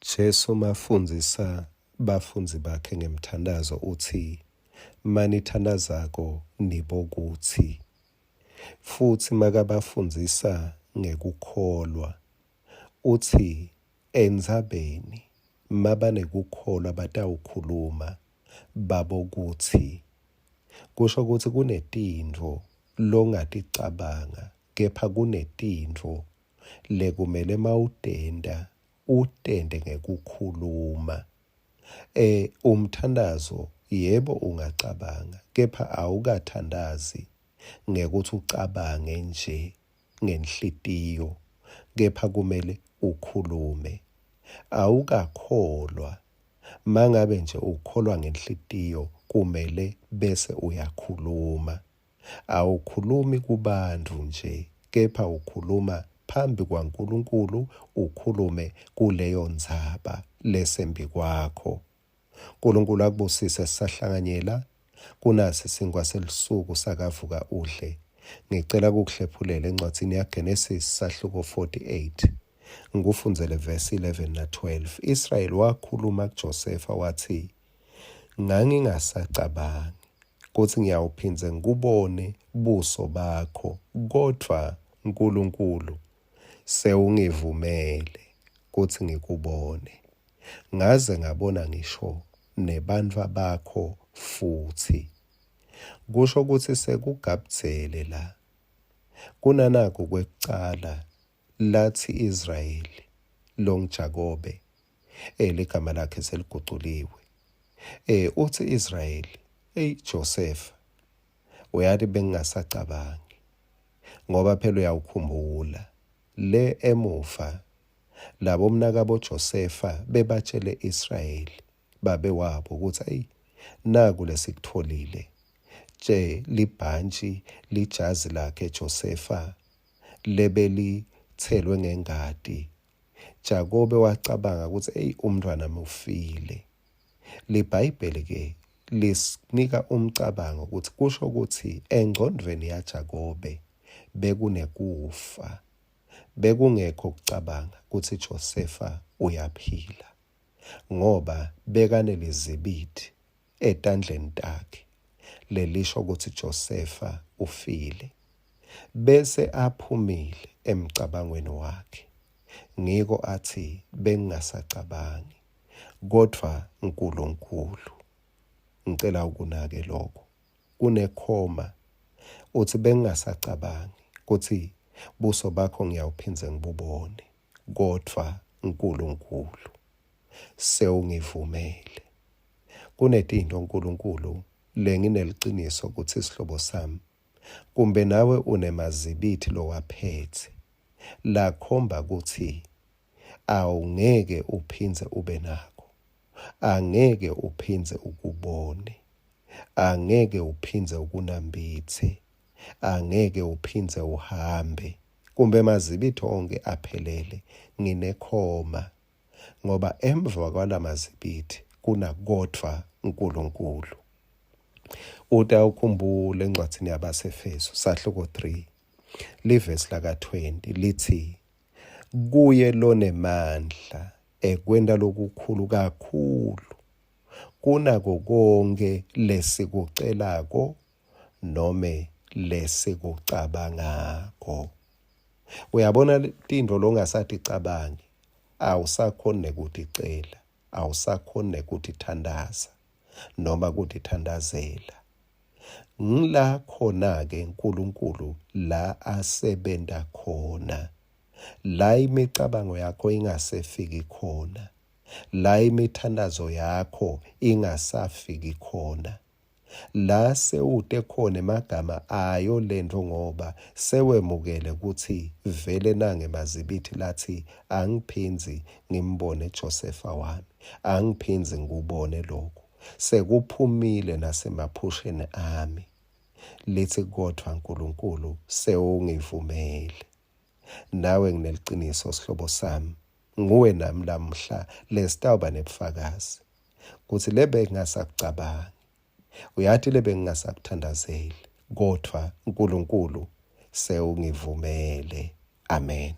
Jesu mafundzisa bafundzi bakhe ngemthandazo utsi, Manithandazako nibokutsi. Futsi makabafundzisa ngekukholwa utsi, Entsabeni mabanekukholwa batawukhuluma babokutsi. Kusho kutsi kunetintfo longaticabanga kepha kunetintfo lekumele mawutenta utente ngekukhuluma. E, umthandazo yebo ungacabanga kepha awukathandazi ngekutsi ucabange nje ngenhlitiyo kepha kumele ukhulume. Awukakholwa mangabe nje ukholwa ngenhlitiyo kumele bese uyakhuluma. Awukhulumi kubantfu nje, kepha ukhuluma phambi kwaNkulunkulu, ukhulume kuleyo ndzaba lesembikwakho. Nkulunkulu akubusise sisahlanganyela kunasi sinkwa selusuku sakavuka udle. Ngicela kukuhlephulela encwadzini yaGenesis sahluko 48. Ngikufundzele verse 11 na 12. Israyeli wakhuluma kuJosefa watsi, Ngangingasacabangi kutsi ngiyawuphindze ngikubone buso bakho, kodvwa Nkulunkulu sewungivumele kutsi ngikubone, ngaze ngabona ngisho nebantfwabakho futsi. Kusho kutsi sekugabudzele la. Kunanaku kwekucala latsi Israyeli, longuJakobe, e ligama lakhe seliguculiwe. E utsi Israyeli, eyi Josefa, uyati bengingasacabangi ngoba phela uyawukhumbula le emuva labomnakabo Josefa bebatshele Israyeli babe wabo kutsi ayi naku lesikutfolile tje libhantshi lijazi lakhe Josefa lebelitselwe ngengati Jakobe wacabanga kutsi eyi umntfwanami ufile. LiBhayibheli ke lisinika umcabango kutsi kusho kutsi engcondvweni yaJakobe bekunekufa. Bekungekho kucabanga kutsi Josefa uyaphila ngoba bekanelizibiti etandleni takhe lelisho kutsi Josefa ufile. Bese aphumile emcabangweni wakhe. Ngiko atsi bengingasacabangi kodvwa Nkulunkulu. Ngicela ukunake lokho. Kunekhoma. Utsi bengingasacabangi kutsi buso bakho ngiyawuphindze ngibubone kodvwa Nkulunkulu sewungivumele. Kunetintfo Nkulunkulu lengineliciniso kutsi sihlobo sami Kumbe nawe unemazibithi lowaphetse lakhomba kutsi awungeke uphindze ube nako, angeke uphindze ukubone, angeke uphindze ukunambitse, angeke uphindze uhambe. Kumbe emazibithi onkhe aphelele, nginekhoma, ngoba emva kwalamazibithi kunakodvwa Nkulunkulu. Utawukhumbula encwadzini yabaseFeso sahluko 3 livesi laka-20 litsi kuye lonemandla ekwenta lokukhulu kakhulu kunako konkhe lesikucelako nome lesikucabangako. Uyabona tintfo longasaticabangi awusakhoni nekuticela, awusakhoni nekutithandaza. noma kutithandazela. Ngila khona-ke Nkulunkulu la asebenta khona, la imicabango yakho ingasefiki khona, la imithandazo yakho ingasafiki khona, la sewute khona emagama ayo lentfo ngoba sewemukele kutsi vele nangemazibithi latsi angiphindzi ngimbone Josefa wami. Angiphindzi ngikubone loku. Sekuphumile nasemaphusheni ami. Litsi kodvwa Nkulunkulu sewungivumele. Nawe ngineliciniso sihlobo sami. Nguwe nami lamuhla lesitawuba nebufakazi kutsi lebe ngingasakucabangi. Uyati lebe ngingasakuthandazeli kodvwa Nkulunkulu sewungivumele. Amen.